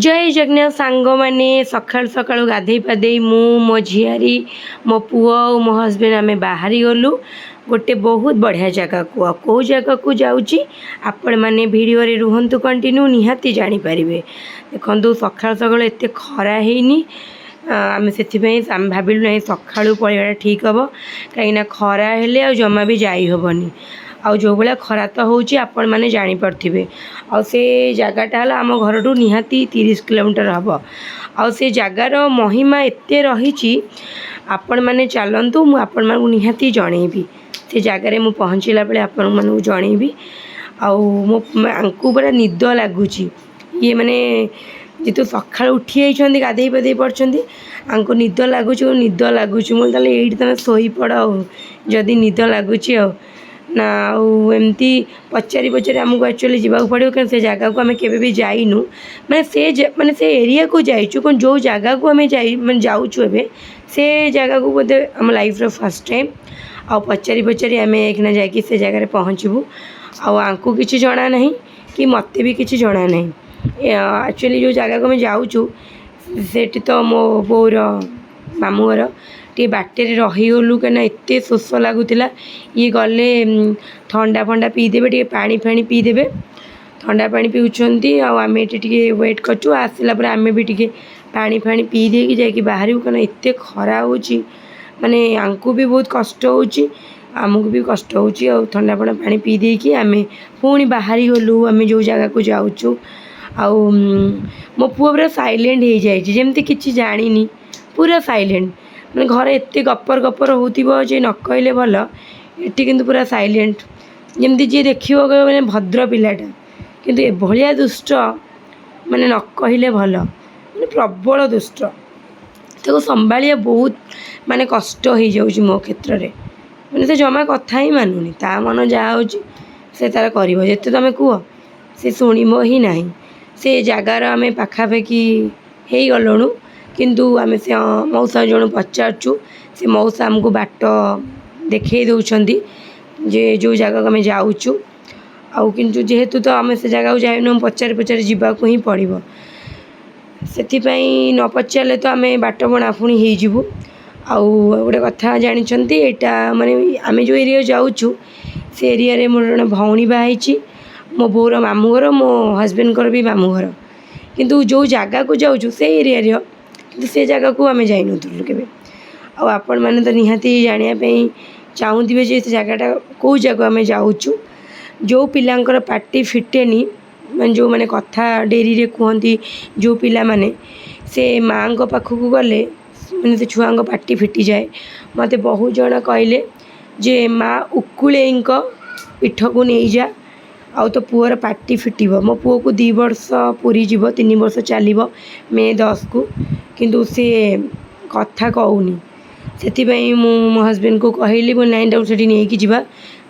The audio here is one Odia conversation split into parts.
ଜୟ ଜଗନ୍ନାଥ ସାଙ୍ଗମାନେ। ସକାଳୁ ସକାଳୁ ଗାଧେଇ ପାଧେଇ ମୁଁ, ମୋ ଝିଆରୀ, ମୋ ପୁଅ ଆଉ ମୋ ହଜବେଣ୍ଡ ଆମେ ବାହାରି ଗଲୁ ଗୋଟେ ବହୁତ ବଢ଼ିଆ ଜାଗାକୁ। ଆଉ କେଉଁ ଜାଗାକୁ ଯାଉଛି, ଆପଣମାନେ ଭିଡ଼ିଓରେ ରୁହନ୍ତୁ କଣ୍ଟିନ୍ୟୁ, ନିହାତି ଜାଣିପାରିବେ। ଦେଖନ୍ତୁ, ସକାଳୁ ସକାଳୁ ଏତେ ଖରା ହେଇନି। ଆମେ ସେଥିପାଇଁ ଆମେ ଭାବିଲୁ, ନାହିଁ, ସକାଳୁ ପଳେଇବାଟା ଠିକ୍ ହେବ, କାହିଁକିନା ଖରା ହେଲେ ଆଉ ଜମା ବି ଯାଇ ହେବନି। ଆଉ ଯେଉଁ ଭଳିଆ ଖରା ତ ହେଉଛି, ଆପଣମାନେ ଜାଣିପାରୁଥିବେ। ଆଉ ସେ ଜାଗାଟା ହେଲା ଆମ ଘରଠୁ ନିହାତି 30 କିଲୋମିଟର ହେବ। ଆଉ ସେ ଜାଗାର ମହିମା ଏତେ ରହିଛି। ଆପଣମାନେ ଚାଲନ୍ତୁ, ମୁଁ ଆପଣମାନଙ୍କୁ ନିହାତି ଜଣେଇବି। ସେ ଜାଗାରେ ମୁଁ ପହଞ୍ଚିଲା ବେଳେ ଆପଣମାନଙ୍କୁ ଜଣେଇବି। ଆଉ ମୋ ଆଙ୍କୁ ପୁରା ନିଦ ଲାଗୁଛି। ଇଏ ମାନେ ଯେହେତୁ ସକାଳୁ ଉଠି ଯାଇଛନ୍ତି, ଗାଧେଇ ପାଧେଇ ପଡ଼ିଛନ୍ତି, ଆଙ୍କୁ ନିଦ ଲାଗୁଛି। ନିଦ ଲାଗୁଛି। ମୁଁ ତାହେଲେ ଏଇଠି ତୁମେ ଶୋଇପଡ଼ ଆଉ, ଯଦି ନିଦ ଲାଗୁଛି। ଆଉ ନା, ଆଉ ଏମିତି ପଚାରି ପଚାରି ଆମକୁ ଆକ୍ଚୁଆଲି ଯିବାକୁ ପଡ଼ିବ, କାରଣ ସେ ଜାଗାକୁ ଆମେ କେବେ ବି ଯାଇନୁ। ମାନେ ସେ ଏରିଆକୁ ଯାଇଛୁ, କିନ୍ତୁ ଯେଉଁ ଜାଗାକୁ ଆମେ ଯାଇ ମାନେ ଯାଉଛୁ ଏବେ, ସେ ଜାଗାକୁ ବୋଧେ ଆମ ଲାଇଫ୍ର ଫାର୍ଷ୍ଟ ଟାଇମ୍। ଆଉ ପଚାରି ପଚାରି ଆମେ ଏଇଖିନା ଯାଇକି ସେ ଜାଗାରେ ପହଞ୍ଚିବୁ। ଆଉ ଆଙ୍କୁ କିଛି ଜଣା ନାହିଁ କି ମୋତେ ବି କିଛି ଜଣା ନାହିଁ। ଆକ୍ଚୁଆଲି ଯେଉଁ ଜାଗାକୁ ଆମେ ଯାଉଛୁ, ସେଠି ତ ମୋ ବୋଉର ମାମୁଁ ଘର। ଟିକେ ବାଟରେ ରହିଗଲୁ, କାହିଁକିନା ଏତେ ଶୋଷ ଲାଗୁଥିଲା। ଇଏ ଗଲେ ଥଣ୍ଡା ଫଣ୍ଡା ପିଇଦେବେ, ଟିକେ ପାଣି ଫାଣି ପିଇଦେବେ। ଥଣ୍ଡା ପାଣି ପିଉଛନ୍ତି ଆଉ ଆମେ ଏଠି ଟିକେ ୱେଟ୍ କରୁଛୁ। ଆସିଲା ପରେ ଆମେ ବି ଟିକେ ପାଣି ଫାଣି ପିଇ ଦେଇକି ଯାଇକି ବାହାରିବୁ, କାରଣ ଏତେ ଖରା ହେଉଛି, ମାନେ ଆଙ୍କୁ ବି ବହୁତ କଷ୍ଟ ହେଉଛି, ଆମକୁ ବି କଷ୍ଟ ହେଉଛି। ଆଉ ଥଣ୍ଡା ଫଣ୍ଡା ପାଣି ପିଇ ଦେଇକି ଆମେ ପୁଣି ବାହାରି ଗଲୁ ଆମେ ଯେଉଁ ଜାଗାକୁ ଯାଉଛୁ। ଆଉ ମୋ ପୁଅ ପୁରା ସାଇଲେଣ୍ଟ ହେଇଯାଇଛି, ଯେମିତି କିଛି ଜାଣିନି, ପୁରା ସାଇଲେଣ୍ଟ। ମାନେ ଘରେ ଏତେ ଗପର ଗପର ହେଉଥିବ ଯେ ନ କହିଲେ ଭଲ, ଏଠି କିନ୍ତୁ ପୁରା ସାଇଲେଣ୍ଟ। ଯେମିତି ଯିଏ ଦେଖିବ କହିବ ମାନେ ଭଦ୍ର ପିଲାଟା, କିନ୍ତୁ ଏଭଳିଆ ଦୁଷ୍ଟ ମାନେ ନ କହିଲେ ଭଲ। ମାନେ ପ୍ରବଳ ଦୁଷ୍ଟ। ତାକୁ ସମ୍ଭାଳିବା ବହୁତ ମାନେ କଷ୍ଟ ହେଇଯାଉଛି ମୋ କ୍ଷେତ୍ରରେ। ମାନେ ସେ ଜମା କଥା ହିଁ ମାନୁନି। ତା ମନ ଯାହା ହେଉଛି ସେ ତାର କରିବ। ଯେତେ ତୁମେ କୁହ, ସେ ଶୁଣିବ ହିଁ ନାହିଁ। ସେ ଜାଗାର ଆମେ ପାଖାପାଖି ହେଇଗଲୁଣୁ, କିନ୍ତୁ ଆମେ ସେ ମଉସା ଜଣକୁ ପଚାରୁଛୁ। ସେ ମଉସା ଆମକୁ ବାଟ ଦେଖେଇ ଦେଉଛନ୍ତି ଯେ ଯେଉଁ ଜାଗାକୁ ଆମେ ଯାଉଛୁ। ଆଉ କିନ୍ତୁ ଯେହେତୁ ତ ଆମେ ସେ ଜାଗାକୁ ଯାଇନୁ, ପଚାରି ପଚାରି ଯିବାକୁ ହିଁ ପଡ଼ିବ। ସେଥିପାଇଁ ନ ପଚାରିଲେ ତ ଆମେ ବାଟବଣା ପୁଣି ହେଇଯିବୁ। ଆଉ ଗୋଟେ କଥା ଜାଣିଛନ୍ତି, ଏଇଟା ମାନେ ଆମେ ଯେଉଁ ଏରିଆକୁ ଯାଉଛୁ, ସେ ଏରିଆରେ ମୋର ଜଣେ ଭଉଣୀ ବାହା ହେଇଛି। ମୋ ବୋଉର ମାମୁଁ ଘର, ମୋ ହଜବେଣ୍ଡଙ୍କର ବି ମାମୁଁ ଘର। କିନ୍ତୁ ଯେଉଁ ଜାଗାକୁ ଯାଉଛୁ ସେଇ ଏରିଆର, କିନ୍ତୁ ସେ ଜାଗାକୁ ଆମେ ଯାଇନଥିଲୁ କେବେ। ଆଉ ଆପଣମାନେ ତ ନିହାତି ଜାଣିବା ପାଇଁ ଚାହୁଁଥିବେ ଯେ ସେ ଜାଗାଟା କେଉଁ ଜାଗାକୁ ଆମେ ଯାଉଛୁ। ଯେଉଁ ପିଲାଙ୍କର ପାଟି ଫିଟେନି, ମାନେ ଯେଉଁମାନେ କଥା ଡେରିରେ କୁହନ୍ତି, ଯେଉଁ ପିଲାମାନେ, ସେ ମାଆଙ୍କ ପାଖକୁ ଗଲେ ମାନେ ସେ ଛୁଆଙ୍କ ପାଟି ଫିଟିଯାଏ। ମୋତେ ବହୁତ ଜଣ କହିଲେ ଯେ ମା ଉକୁଳେଇଙ୍କ ପୀଠକୁ ନେଇଯା ଆଉ ତୋ ପୁଅର ପାଟି ଫିଟିବ। ମୋ ପୁଅକୁ 2 ବର୍ଷ ପୁରିଯିବ, 3 ବର୍ଷ ଚାଲିବ ମେ 10କୁ, କିନ୍ତୁ ସେ କଥା କହୁନି। ସେଥିପାଇଁ ମୁଁ ମୋ ହଜବେଣ୍ଡକୁ କହିଲି, ମୁଁ ନାଇଁ, ତାକୁ ସେଠି ନେଇକି ଯିବା।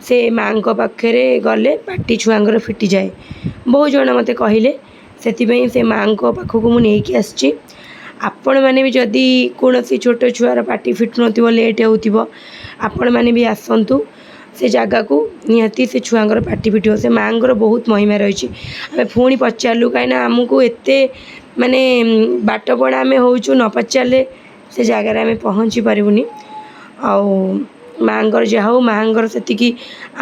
ସେ ମାଆଙ୍କ ପାଖରେ ଗଲେ ପାଟି ଛୁଆଙ୍କର ଫିଟିଯାଏ, ବହୁତ ଜଣ ମୋତେ କହିଲେ। ସେଥିପାଇଁ ସେ ମାଆଙ୍କ ପାଖକୁ ମୁଁ ନେଇକି ଆସିଛି। ଆପଣମାନେ ବି ଯଦି କୌଣସି ଛୋଟ ଛୁଆର ପାଟି ଫିଟୁନଥିବ, ଲେଟ୍ ହେଉଥିବ, ଆପଣମାନେ ବି ଆସନ୍ତୁ ସେ ଜାଗାକୁ। ନିହାତି ସେ ଛୁଆଙ୍କର ପାଟି ଫିଟିବ। ସେ ମାଆଙ୍କର ବହୁତ ମହିମା ରହିଛି। ଆମେ ପୁଣି ପଚାରିଲୁ, କାହିଁକିନା ଆମକୁ ଏତେ ମାନେ ବାଟବଣା ଆମେ ହେଉଛୁ, ନ ପଚାରିଲେ ସେ ଜାଗାରେ ଆମେ ପହଞ୍ଚି ପାରିବୁନି। ଆଉ ମାଆଙ୍କର ଯାହା ହଉ, ମାଆଙ୍କର ସେତିକି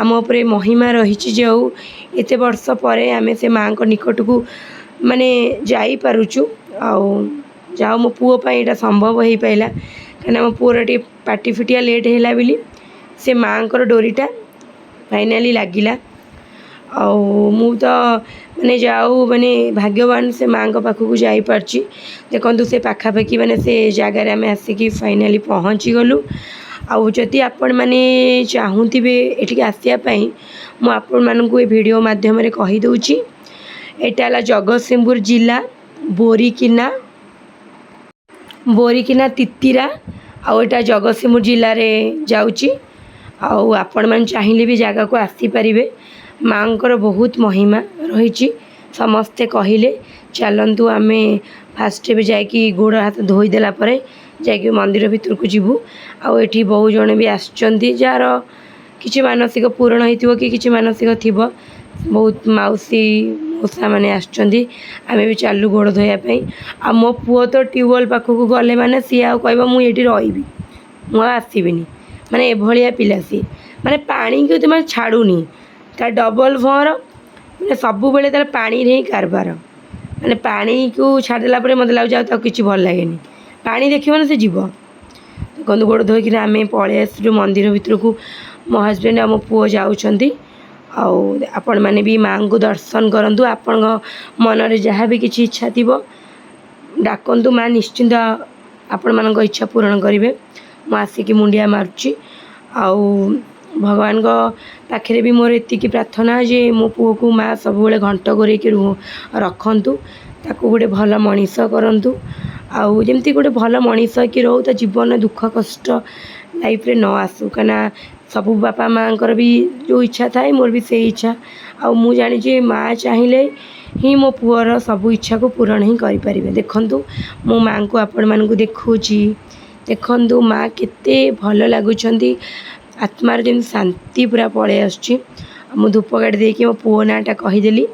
ଆମ ଉପରେ ମହିମା ରହିଛି ଯେ ଆଉ ଏତେ ବର୍ଷ ପରେ ଆମେ ସେ ମାଆଙ୍କ ନିକଟକୁ ମାନେ ଯାଇପାରୁଛୁ। ଆଉ ଯାହା ହଉ, ମୋ ପୁଅ ପାଇଁ ଏଇଟା ସମ୍ଭବ ହେଇପାରିଲା, କାହିଁକିନା ମୋ ପୁଅର ଟିକେ ପାଟି ଫିଟିବା ଲେଟ୍ ହେଲା ବୋଲି ସେ ମାଆଙ୍କର ଡୋରିଟା ଫାଇନାଲି ଲାଗିଲା। ଆଉ ମୁଁ ତ ମାନେ ଯାଉ ମାନେ ଭାଗ୍ୟବାନ, ସେ ମାଆଙ୍କ ପାଖକୁ ଯାଇପାରିଛି। ଦେଖନ୍ତୁ, ସେ ପାଖାପାଖି ମାନେ ସେ ଜାଗାରେ ଆମେ ଆସିକି ଫାଇନାଲି ପହଞ୍ଚିଗଲୁ। ଆଉ ଯଦି ଆପଣମାନେ ଚାହୁଁଥିବେ ଏଠିକି ଆସିବା ପାଇଁ, ମୁଁ ଆପଣମାନଙ୍କୁ ଏ ଭିଡ଼ିଓ ମାଧ୍ୟମରେ କହିଦେଉଛି। ଏଇଟା ହେଲା ଜଗତସିଂହପୁର ଜିଲ୍ଲା ବୋରିକିନା, ବୋରିକିନା ତିତିରା। ଆଉ ଏଇଟା ଜଗତସିଂହପୁର ଜିଲ୍ଲାରେ ଯାଉଛି। ଆଉ ଆପଣମାନେ ଚାହିଁଲେ ବି ଜାଗାକୁ ଆସିପାରିବେ। ମାଆଙ୍କର ବହୁତ ମହିମା ରହିଛି, ସମସ୍ତେ କହିଲେ। ଚାଲନ୍ତୁ, ଆମେ ଫାଷ୍ଟ ଏବେ ଯାଇକି ଗୋଡ଼ ହାତ ଧୋଇଦେଲା ପରେ ଯାଇକି ମନ୍ଦିର ଭିତରକୁ ଯିବୁ। ଆଉ ଏଠି ବହୁ ଜଣ ବି ଆସିଛନ୍ତି, ଯାହାର କିଛି ମାନସିକ ପୂରଣ ହେଇଥିବ କି କିଛି ମାନସିକ ଥିବ। ବହୁତ ମାଉସୀ, ମଉସାମାନେ ଆସିଛନ୍ତି। ଆମେ ବି ଚାଲୁ ଗୋଡ଼ ଧୋଇବା ପାଇଁ। ଆଉ ମୋ ପୁଅ ତ ଟ୍ୟୁବୱେଲ୍ ପାଖକୁ ଗଲେ ମାନେ ସିଏ ଆଉ କହିବ, ମୁଁ ଏଇଠି ରହିବି, ମୁଁ ଆଉ ଆସିବିନି। ମାନେ ଏଭଳିଆ ପିଲା ସିଏ, ମାନେ ପାଣିକୁ ଜମା ଛାଡ଼ୁନି। ତା ଡବଲ୍ ଭଅଁର, ମାନେ ସବୁବେଳେ ତାର ପାଣିରେ ହିଁ କାରବାର। ମାନେ ପାଣିକୁ ଛାଡ଼ିଦେଲା ପରେ ମୋତେ ଲାଗୁଛି ଆଉ ତାକୁ କିଛି ଭଲ ଲାଗେନି। ପାଣି ଦେଖିବ ମାନେ ସେ ଯିବ। ଦେଖନ୍ତୁ, ଗୋଡ଼ ଧୋଇକିନା ଆମେ ପଳେଇ ଆସିଲୁ ମନ୍ଦିର ଭିତରକୁ। ମୋ ହଜବେଣ୍ଡ ଆଉ ମୋ ପୁଅ ଯାଉଛନ୍ତି। ଆଉ ଆପଣମାନେ ବି ମାଆଙ୍କୁ ଦର୍ଶନ କରନ୍ତୁ। ଆପଣଙ୍କ ମନରେ ଯାହା ବି କିଛି ଇଚ୍ଛା ଥିବ, ଡାକନ୍ତୁ, ମା ନିଶ୍ଚିନ୍ତ ଆପଣମାନଙ୍କ ଇଚ୍ଛା ପୂରଣ କରିବେ। ମୁଁ ଆସିକି ମୁଣ୍ଡିଆ ମାରୁଛି ଆଉ ଭଗବାନଙ୍କ ପାଖରେ ବି ମୋର ଏତିକି ପ୍ରାର୍ଥନା ଯେ ମୋ ପୁଅକୁ ମା ସବୁବେଳେ ଘଣ୍ଟ ଘୋରେଇକି ରଖନ୍ତୁ, ତାକୁ ଗୋଟେ ଭଲ ମଣିଷ କରନ୍ତୁ ଆଉ ଯେମିତି ଗୋଟେ ଭଲ ମଣିଷ ହେଇକି ରହୁ, ତା ଜୀବନରେ ଦୁଃଖ କଷ୍ଟ ଲାଇଫ୍ରେ ନ ଆସୁ। କାହିଁକିନା ସବୁ ବାପା ମାଆଙ୍କର ବି ଯେଉଁ ଇଚ୍ଛା ଥାଏ, ମୋର ବି ସେଇ ଇଚ୍ଛା। ଆଉ ମୁଁ ଜାଣିଛି, ମା' ଚାହିଁଲେ ହିଁ ମୋ ପୁଅର ସବୁ ଇଚ୍ଛାକୁ ପୂରଣ ହିଁ କରିପାରିବେ। ଦେଖନ୍ତୁ, ମୋ ମାଆଙ୍କୁ ଆପଣମାନଙ୍କୁ ଦେଖାଉଛି। ଦେଖନ୍ତୁ, ମା' କେତେ ଭଲ ଲାଗୁଛନ୍ତି। ଆତ୍ମାର ଯେମିତି ଶାନ୍ତି ପୁରା ପଳେଇ ଆସୁଛି। ଆଉ ମୁଁ ଧୂପକାଠି ଦେଇକି ମୋ ପୁଅ ନାଁଟା କହିଦେଲି।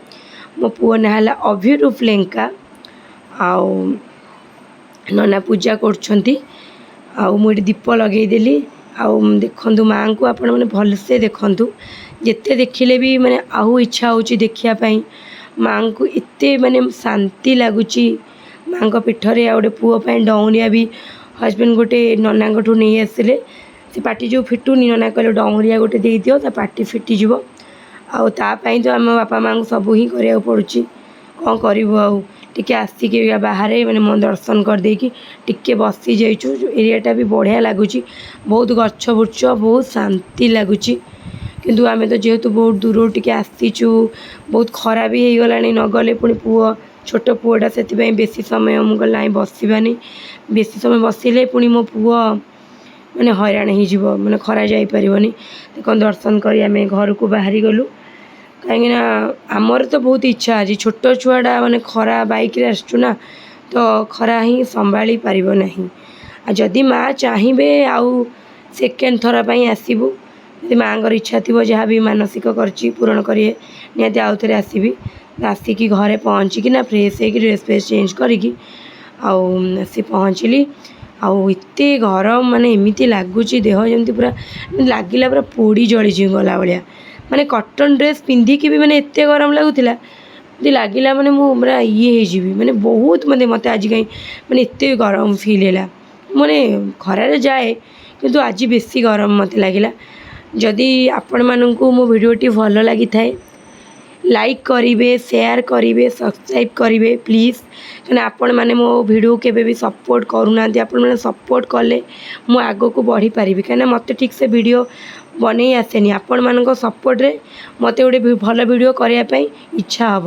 ମୋ ପୁଅ ନାଁ ହେଲା ଅଭିରୂପ ଲେଙ୍କା। ଆଉ ନନା ପୂଜା କରୁଛନ୍ତି ଆଉ ମୁଁ ଏଠି ଦୀପ ଲଗେଇଦେଲି। ଆଉ ଦେଖନ୍ତୁ ମାଆଙ୍କୁ, ଆପଣମାନେ ଭଲସେ ଦେଖନ୍ତୁ। ଯେତେ ଦେଖିଲେ ବି ମାନେ ଆଉ ଇଚ୍ଛା ହେଉଛି ଦେଖିବା ପାଇଁ ମାଆଙ୍କୁ। ଏତେ ମାନେ ଶାନ୍ତି ଲାଗୁଛି ମାଆଙ୍କ ପୀଠରେ। ଆଉ ଗୋଟେ ପୁଅ ପାଇଁ ଡଉଁରିଆ ବି ହଜବେଣ୍ଡ ଗୋଟେ ନନାଙ୍କଠୁ ନେଇ ଆସିଲେ। ସେ ପାଟି ଯେଉଁ ଫିଟୁନି, ନନା କହିଲେ ଡଉଁରିଆ ଗୋଟେ ଦେଇଦିଅ, ତା ପାଟି ଫିଟିଯିବ। ଆଉ ତା ପାଇଁ ତ ଆମ ବାପା ମାଆଙ୍କୁ ସବୁ ହିଁ କରିବାକୁ ପଡ଼ୁଛି। କ'ଣ କରିବୁ ଆଉ? ଟିକେ ଆସିକି ବାହାରେ ମାନେ ମୋ ଦର୍ଶନ କରିଦେଇକି ଟିକେ ବସି ଯାଇଛୁ। ଏରିଆଟା ବି ବଢ଼ିଆ ଲାଗୁଛି, ବହୁତ ଗଛ ବୁର୍ଛ, ବହୁତ ଶାନ୍ତି ଲାଗୁଛି। କିନ୍ତୁ ଆମେ ତ ଯେହେତୁ ବହୁତ ଦୂରରୁ ଟିକେ ଆସିଛୁ, ବହୁତ ଖରା ବି ହେଇଗଲାଣି, ନଗଲେ ପୁଣି ପୁଅ, ଛୋଟ ପୁଅଟା, ସେଥିପାଇଁ ବେଶୀ ସମୟ ମୁଁ କହିଲି ନାଇଁ, ବସିବାନି। ବେଶୀ ସମୟ ବସିଲେ ପୁଣି ମୋ ପୁଅ ମାନେ ହଇରାଣ ହେଇଯିବ, ମାନେ ଖରା ଯାଇପାରିବନି। ଦେଖନ୍ତୁ, ଦର୍ଶନ କରି ଆମେ ଘରକୁ ବାହାରି ଗଲୁ। କାହିଁକିନା ଆମର ତ ବହୁତ ଇଚ୍ଛା ଅଛି, ଛୋଟ ଛୁଆଟା, ମାନେ ଖରା ବାଇକ୍ରେ ଆସିଛୁ ନା, ତ ଖରା ହିଁ ସମ୍ଭାଳି ପାରିବ ନାହିଁ। ଆଉ ଯଦି ମା' ଚାହିଁବେ, ଆଉ ସେକେଣ୍ଡ ଥର ପାଇଁ ଆସିବୁ। ଯଦି ମାଆଙ୍କର ଇଚ୍ଛା ଥିବ, ଯାହା ବି ମାନସିକ କରିଛି ପୂରଣ କରିବେ, ନିହାତି ଆଉ ଥରେ ଆସିବି। ଆସିକି ଘରେ ପହଞ୍ଚିକି ନା ଫ୍ରେଶ୍ ହେଇକି, ଡ୍ରେସ୍ ଫ୍ରେସ୍ ଚେଞ୍ଜ କରିକି ଆଉ ଆସି ପହଞ୍ଚିଲି। ଆଉ ଏତେ ଗରମ, ମାନେ ଏମିତି ଲାଗୁଛି, ଦେହ ଯେମିତି ପୁରା ଲାଗିଲା ପୁରା ପୋଡ଼ି ଜଳିଯିବ ଗଲା ଭଳିଆ। ମାନେ କଟନ୍ ଡ୍ରେସ୍ ପିନ୍ଧିକି ବି ମାନେ ଏତେ ଗରମ ଲାଗୁଥିଲା ଏମିତି ଲାଗିଲା, ମାନେ ମୁଁ ପୁରା ଇଏ ହେଇଯିବି। ମାନେ ବହୁତ, ମାନେ ମୋତେ ଆଜି କାହିଁ ମାନେ ଏତେ ଗରମ ଫିଲ୍ ହେଲା। ମାନେ ଖରାରେ ଯାଏ, କିନ୍ତୁ ଆଜି ବେଶୀ ଗରମ ମୋତେ ଲାଗିଲା। ଯଦି ଆପଣମାନଙ୍କୁ ମୋ ଭିଡ଼ିଓଟି ଭଲ ଲାଗିଥାଏ, ଲାଇକ୍ କରିବେ, ସେୟାର କରିବେ, ସବସ୍କ୍ରାଇବ୍ କରିବେ ପ୍ଲିଜ୍। କାହିଁକିନା ଆପଣମାନେ ମୋ ଭିଡ଼ିଓ କେବେ ବି ସପୋର୍ଟ କରୁନାହାନ୍ତି। ଆପଣମାନେ ସପୋର୍ଟ କଲେ ମୁଁ ଆଗକୁ ବଢ଼ିପାରିବି। କାହିଁକିନା ମୋତେ ଠିକ୍ସେ ଭିଡ଼ିଓ ବନେଇ ଆସେନି। ଆପଣମାନଙ୍କ ସପୋର୍ଟରେ ମୋତେ ଗୋଟେ ଭଲ ଭିଡ଼ିଓ କରିବା ପାଇଁ ଇଚ୍ଛା ହେବ।